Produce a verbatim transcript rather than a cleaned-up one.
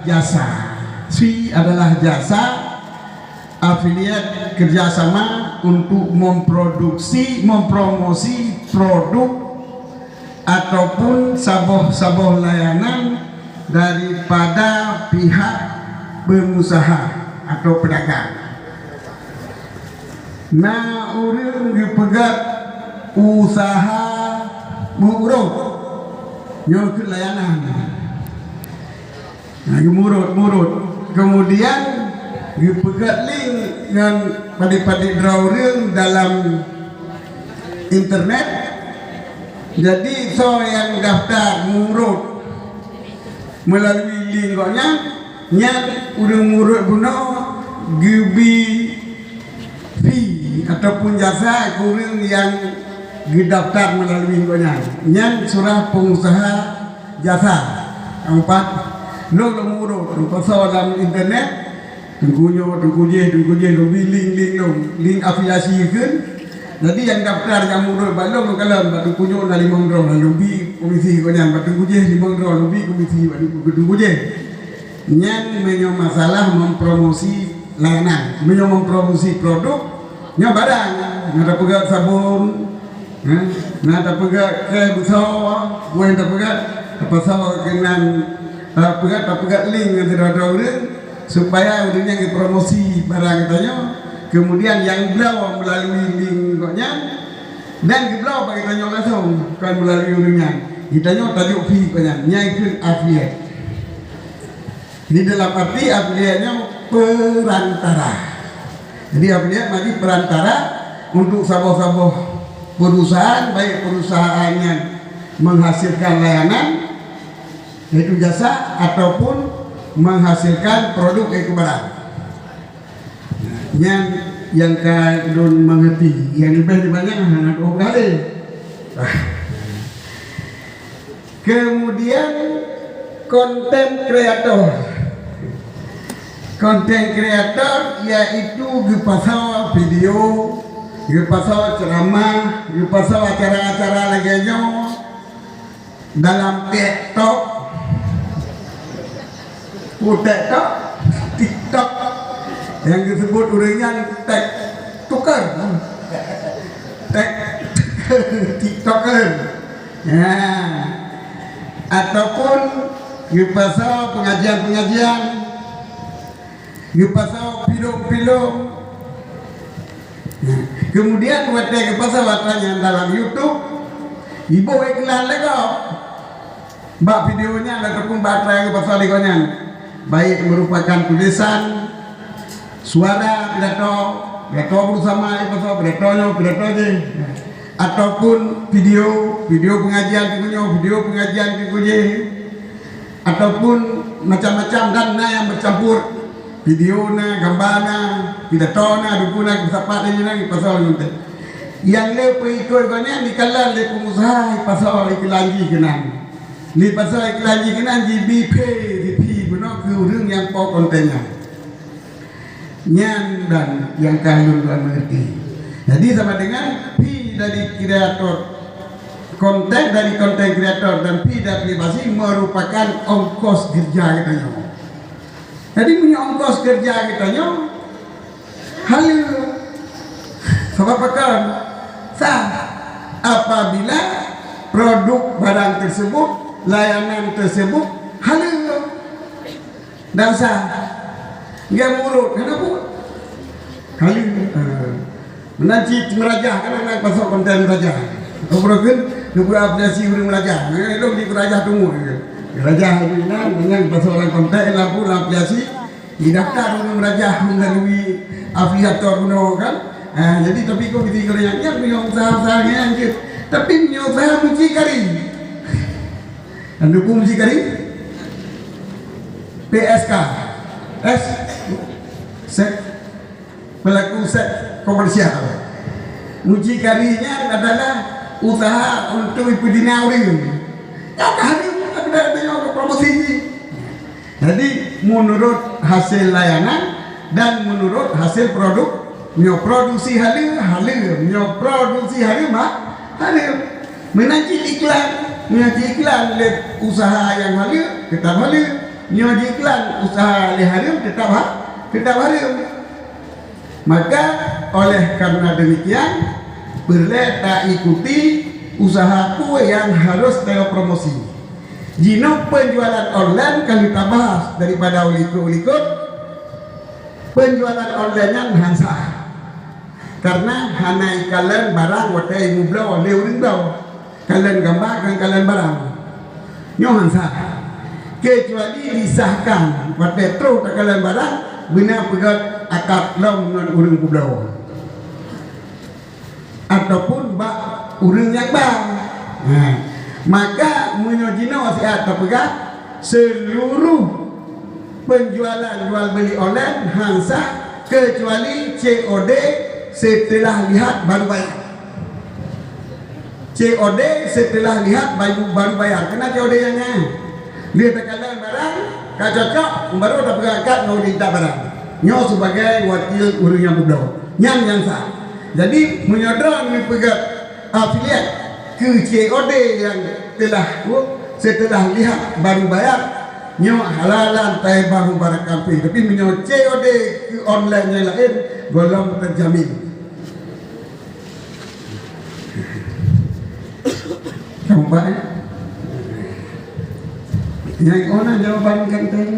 jasa. Fee adalah jasa afiliat kerjasama untuk memproduksi, mempromosi produk ataupun saboh-saboh layanan daripada pihak pengusaha atau pedagang. Na ureuëng geupeugah usaha meuurot, nyoe keuh layanan. Nah, geumurot-murot. Kemudian geupeugah link ngon padit-padit droe ureuëng dalam internet. Jadi soe nyang daftar murot melalui link gobnyan, nyan ureuëng murot bunoe geubi fee ataupun jasa keu ureuëng nyang geudaftar melalui gobnyan. Nyan surah pengusaha jasa. Nyang pat, lôn lôn murot, lôn pasoe lam internet, teungku nyoe, teungku jéh, teungku jéh, lôn bi link-link lôn, link afiliasi kheun. Jadi nyang daftar nyang murot bak lôn, lôn kalon bak teungku nyoe na limong droe, lôn bi komisi gobnyan, bak teungku jéh limong droe, lôn bi komisi bak teungku jéh. Nyan meunyoe masalah mempromosi layanan, meunyoe mempromosi produk, nyoe barang, nyoe tapeugah sabon, eh, nyoe tapeugah kèe beusoe, buet tapeugah, tapasoe keunan, tapeugah, tapeugah link ngon sidroe-droe ureuëng, supaya ureuëng nyan geupromosi barang geutanyoe, kemudian nyang bloe melalui link gobnyan, dan geubloe bak geutanyoe langsung, kon melalui ureuëng nyan. Geutanyoe tajok fee gobnyan, nyan keuh afiliat. Jadi dalam arti afiliat nyoe perantara. Jadi afiliat maju perantara untuk saboh-saboh perusahaan, baik perusahaan yang menghasilkan layanan, yaitu jasa, ataupun menghasilkan produk, yaitu barang. Nyan nyang ka lôn mengerti. Nyang leubeh dibanyak hana tu'oh kali. Kemudian konten kreator. Konten kreator yaitu geupasoe video, geupasoe ceramah, geupasoe acara-acara lagèe nyoe dalam TikTok. Oh, TikTok, TikTok. Nyang geuseubut ureuëng nyan TikToker. Tik-, TikToker. Ya. Ataupun geupasoe pengajian-pengajian, geupasoe filem-filem. Ya. Kemudian watèe geupasoe atra nyan dalam YouTube, iboh iklan lé gob bak video nyan ataupun bak atra nyang geupasoe lé gobnyan. Baik merupakan tulisan, suara, pidato, pidato bersama, pidato, pidato nyoe, pidato jéh, ataupun video, video pengajian teungku nyoe, video pengajian teungku jéh, ataupun macam-macam dan na nyang bercampur, video na, gambar na, pidato na, duku na, geusapat lé nyan, geupasoe lé nyan. Nyang le peuikot gobnyan dikalon lé pengusaha, geupasoe iklan jih keunan. Lé pasoe iklan jih keunan jibi phe, jibi bunoe keu ureuëng nyang po konten nyan. Nyan dan nyang ka lôn tuan mengerti. Jadi sama dengan fee dari kreator konten, dari konten kreator dan fee dari privasi merupakan ongkos kerja geutanyoe. Jadi meunyoe ongkos kerja geutanyoe haleue. Sabab pakon? Sah apabila produk barang tersebut, layanan tersebut haleue. Dan sah. Dia murut, kenapa? Haleue. Ha. Meunan cit meurajah, kan na pasoe konten meurajah. Uroe kheun, neupeue afiliasi ureuëng meurajah. Nah, ilong di meurajah teumur. Meurajah inan, meunan pasoe lam konten, lampu lam afiliasi, didaftar ureuëng meurajah melalui afiliator bunoe kan. Ah, jadi tapi kok gitu kalau yang nyan punya usaha-usaha nyan je. Tapi punya usaha mucikari. Dan dukung mucikari? P S K. S. Set. Pelaku seks komersial. Mucikari nyan adalah usaha untuk ipeudina ureuëng. Nyoe ka hareuem, tapi dah ada nyoe promosi jih. Jadi, menurut hasil layanan dan menurut hasil produk, nyoe produksi haleue, haleue, nyoe produksi hareuem, ha, hareuem. Meunan cit iklan, meunan cit iklan lé usaha nyang haleue, tetap haleue. Nyoe jiiklan usaha lé hareuem, teutap ha-, teutap hareuem. Maka, oleh karena demikian, peureulée taikuti usaha peue nyang harôh tapromosi. Jinoe penjualan online ka lheueh tabahas daripada u likot-u likot, penjualan online nyan han sah. Karena hana ikalon barang watée mubloe lé ureuëng bloe. Kalon gamba ngon kalon barang. Nyoe han sah. Kecuali disahkan watée troh takalon barang, beuna peugét akad lom ngon ureuëng peubloe. Ataupun bak ureuëng nyang ba. Nah, maka meunyoe jinoe siat tapeugah, seluruh penjualan jual beli online han sah kecuali C O D setelah lihat baru bayar. C O D setelah lihat baru, baru bayar. Kena C O D nyang nyan. Dia takalon barang, ka cocok, baru tapeugah akad ngon ureuëng intat barang. Nyoe sebagai wakil ureuëng nyang peubloe. Nyan nyang sah. Jadi, meunyoe droe neupeugah afiliat keu C O D nyang telah, setelah lihat baru bayar, nyoe halalan thayyibah mubarakah fih. Tapi meunyoe C O D keu online nyang laén, gohlom teujamin. Nampak, ya? Nyang ona jawaban kan tadi.